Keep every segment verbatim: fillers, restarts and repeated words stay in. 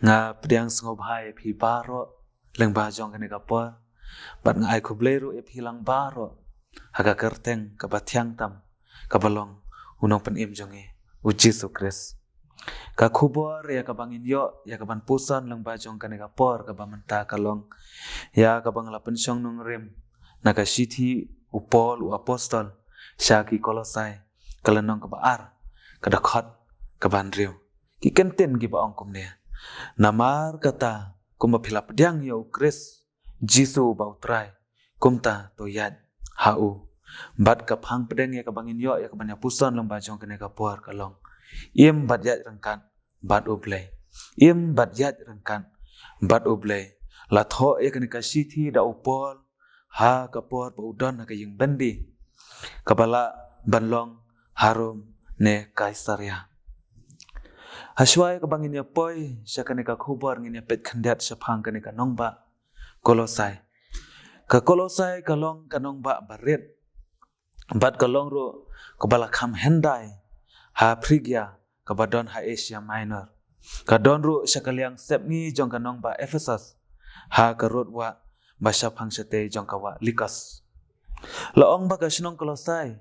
Nga pdiang sngewbha ïa phi baroh lyngba jong kane ka por, bad nga ai khublei ruh ïa phi lang baroh ha ka kyrteng kaba thiang tam, kaba long u Nongpynim jong ngi, u Jisu Khrist. Ka khubor ïa kaba ngin ïoh ïa kaban puson lyngba jong kane ka por kaba mynta ka long ïa kaba nga la pynshong nongrim na ka shithi u Paul u apostol sha ki Kolosai, ka lynnong kaba ar, ka dkhot kaba hynriew. Ki kyntien kiba ong kumne: Namar kata, kumba phi la pdiang ïa u Khrist Jisu uba u Trai, kumta to ïaid ha u. Bad ka phang pdeng ïa kaba ngin ïoh ïa kaban ïa puson lyngba jong kane ka por ka long: Im bad ïaid ryngkat bad U Blei. Im bad ïaid ryngkat bad U Blei. La thoh ïa kane ka shithi da u Paul ha ka por ba u don ha ka ïing byndi kaba lah ban long ha Rom ne Kaisaria. Hashwa ïa kaba ngin ïa poi sha kane ka khubor, ngin ïa peit khyndiat shaphang kane ka nongbah Kolosai. Ka Kolosai ka long ka nongbah barit, bad ka long ruh kaba la kham hyndai ha Phrygia kaba don ha Asia Minor. Ka don ruh sha ka liang sepngi jong ka nongbah Ephesus, ha ka rud wah ba shaphang shatei jong ka wah Lycus. La ong ba ka shnong Kolosai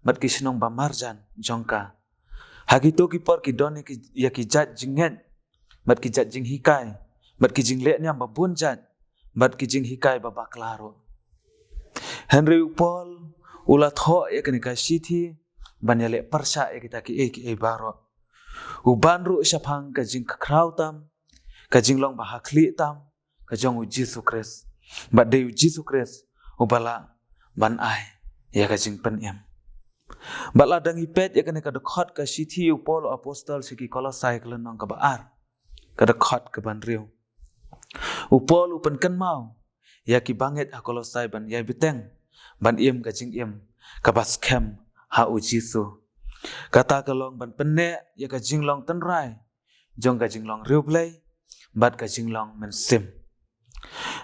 bad ki shnong ba marjan jong ka, ha kito ki por ki don ïa ki, ïa ki jait jingngeit, bad ki jait jinghikai, bad ki jingleh niam ba bun jait, bad ki jinghikai ba bakla ruh. Hynrei u Paul u la thoh ïa kane ka shithi ban ïaleh pyrshah ïa kita kiei kiei baroh. U ban ruh shaphang ka jingkhraw tam, ka jinglong ba ha khlieh tam ka jong u Jisu Khrist. Bad dei u Jisu Khrist uba lah ban ai ïa ka jingpynim. Bad lada ngi peit ïa kane ka dkhot ka shithi u Paul u apostol sha ki Kolosai, ka lynnong kaba ar, ka dkhot kaba hynriew, u Paul u pynkynmaw ïa ki bangeit ha Kolosai ban ïai bteng, ban im ka jingim kaba skhem ha u Jisu. Kata ka long ban pynneh ïa ka jinglong tynrai jong ka jinglong riewblei bad ka jinglong mynsiem.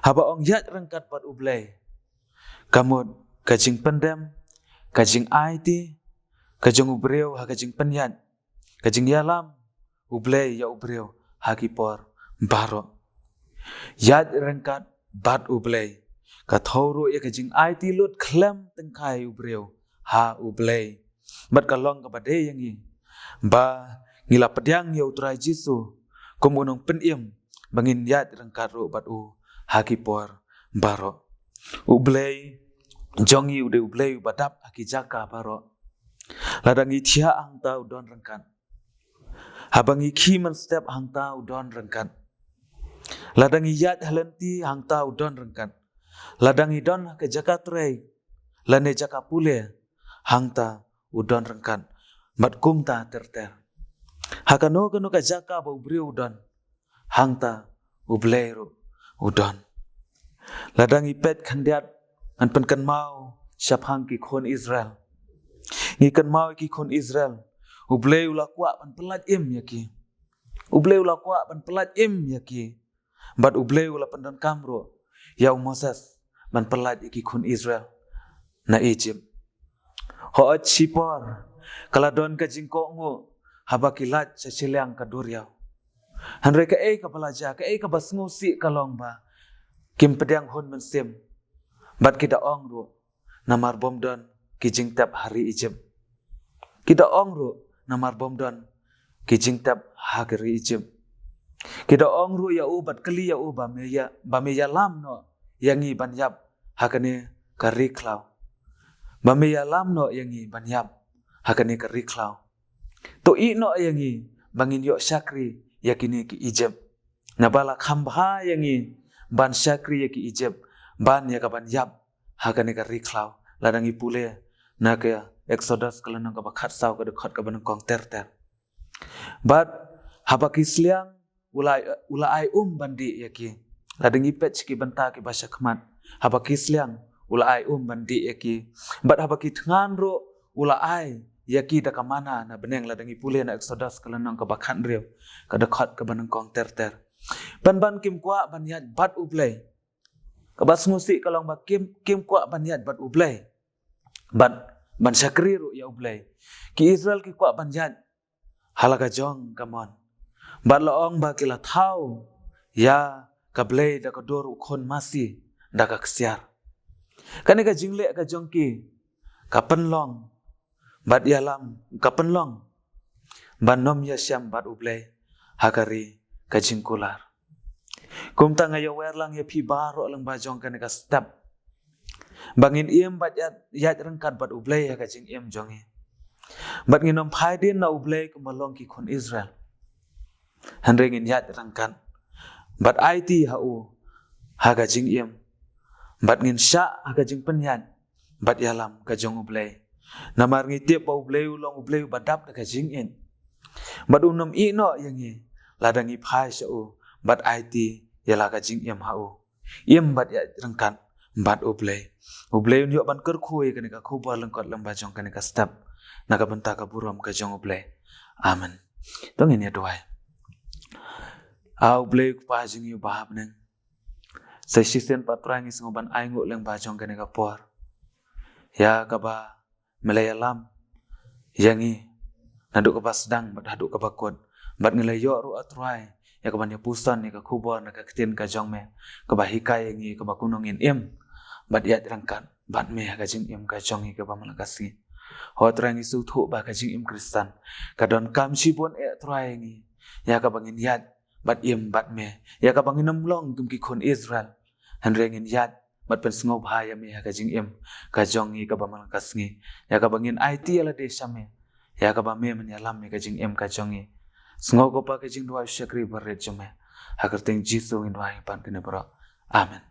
Haba ong ïaid ryngkat bad U Blei, ka mut ka jingpyndem, ka jingaiti ka jong u briew ha ka jingpynïaid, ka jingïalam U Blei ïa u briew ha ki por baroh. Ïaid ryngkat bad U Blei ka thew ruh ïa ka jingaiti lut khlem tyngkhai u briew ha U Blei. Bad ka long kaba dei ïa ngi ba ngi la pdiang ïa u Trai Jisu kum u Nongpynim, ba ngin ïaid ryngkat ruh bad u ha ki por baroh. U Blei jong ngi u dei U Blei uba dap ha ki jaka baroh. Lada ngi thiah hangta u don ryngkat. Haba ngi khie mynstep hangta u don ryngkat. Lada ngi ïaid ha lynti hangta u don ryngkat. Lada ngi don ha ka jaka trei lane jaka pule, hangta u don ryngkat. Bad kumta ter ter. Ha kano kano ka jaka ba u briew u don, hangta U Blei ruh u don. Lada ngi peit khyndiat, ngan pynkynmaw shaphang ki khun Israel. Ngi kynmaw ïa ki khun Israel, U Blei u la kwah ban pyllait im ïa ki. U Blei u la kwah ban pyllait im ïa ki. Bad U Blei u la pyndonkam ruh ïa u Moses ban pyllait ïa ki khun Israel na Egypt. Hooid, shipor ka la don ka jingkohnguh haba ki lait sha shiliang ka duriaw. Hynrei kaei kaba la jia, kaei kaba sngewsih ka long ba kim pdiang hun mynsiem. Bad ki da ong ruh, namar bym don ki jingtep ha ri Egypt. Ki da ong ruh, namar bym don ki jingtep ha ka ri Egypt. Ki da ong ruh ïa u bad kylli ïa u, ba me ïa, ba me ïalam noh ïa ngi ban ïap ha kane ka ri khlaw. Ba me ïalam noh ïa ngi ban ïap ha kane ka ri khlaw. To ïeh noh ïa ngi ba ngin ïoh shakri ïa kine ki Egypt. Naba la kham bha ïa ngi ban shakri ïa ki Egypt ban ïa kaban ïap ha kane ka ri khlaw. Lada ngi pule na ka Exodus ka lynnong kaba khatsaw, ka dkhot kaba nyngkong ter ter. Bad haba ki sliang u la, u la ai um ban dih ïa ki. Lada ngi peit sha ki bynta kiba sha khmat, haba ki sliang u la ai um ban dih ïa ki. Bad haba ki thngan ruh u la ai ïa ki da ka manna na bneng. Lada ngi pule na Exodus ka lynnong kaba khathynriew, ka dkhot kaba nyngkong ter ter. Pynban kim kwah ban ïaid bad U Blei. Kaba sngewsih ka long ba kim, kim kwah ban ïaid bad U Blei. Ban, ban shakri ruh ïa U Blei. Ki Israel ki kwah ban ïaid ha la ka jong ka mon. Bad la ong ba ki la thaw ïa ka Blei da ka dur u khun masi da ka ksiar. Kane ka jingleh ka jong ki ka pynlong bad ïalam, ka pynlong ban ym ïashem bad U Blei ha ka ri ka jingkular. Kumta nga ïawer lang ïa phi baroh lyngba jong kane ka step ba ngin im bad ïaid, ïaid ryngkat bad U Blei ha ka jingim jong ngi. Bad ngin ym phai dien na U Blei kumba long ki khun Israel. Hynrei ngin ïaid ryngkat bad aiti ha u ha ka jingim. Bad ngin shah ha ka jingpynïaid bad ïalam ka jong U Blei. Namar ngi tip ba U Blei u long U Blei uba dap da ka jingïeit. Bad un ym ïehnoh ïa ngi lada ngi phai sha u bad aiti ïa la ka jingim ha u. Im bad ïaid ryngkat bad U Blei. U Blei un ïoh ban kyrkhu ïa kane ka khubor lyngkot lyngba jong kane ka step. Na ka bynta ka burom ka jong U Blei. Amen. To ngin ïa duwai. A U Blei u Kpa jong ngi uba ha bneng. Sa shisien pat Trai ngi sngew ban ainguh lyngba jong kane ka por ïa kaba me la ïalam ïa ngi naduh kaba sdang bad haduh kaba kut. Bad ngi la ïoh ruh A Trai ïa kaban ïa puson ïa ka khubor na ka ktien ka jong me, kaba hikai ïa ngi kaba kumno ngin im bad ïaid ryngkat bad me ha ka jingim ka jong ngi kaba man la ka sngi. Ho Trai ngi sngewthuh ba ka jingim Khristan ka donkam shibun eh Trai ïa ngi, ïa kaba ngin ïaid bad im bad me, ïa kaba ngin ym long kum ki khun Israel. Hynrei ngin ïaid bad pynsngewbha ïa me ha ka jingim ka jong ngi kaba man la ka sngi, ïa kaba ngin aiti ïa lade sha me, ïa kaba me men ïalam ïa ka jingim ka jong ngi. Sngew ko Pa ka jingduwai shakri barit jong me. Ha ka kyrteng Jisu ngin duwai bad kane baroh. Amen.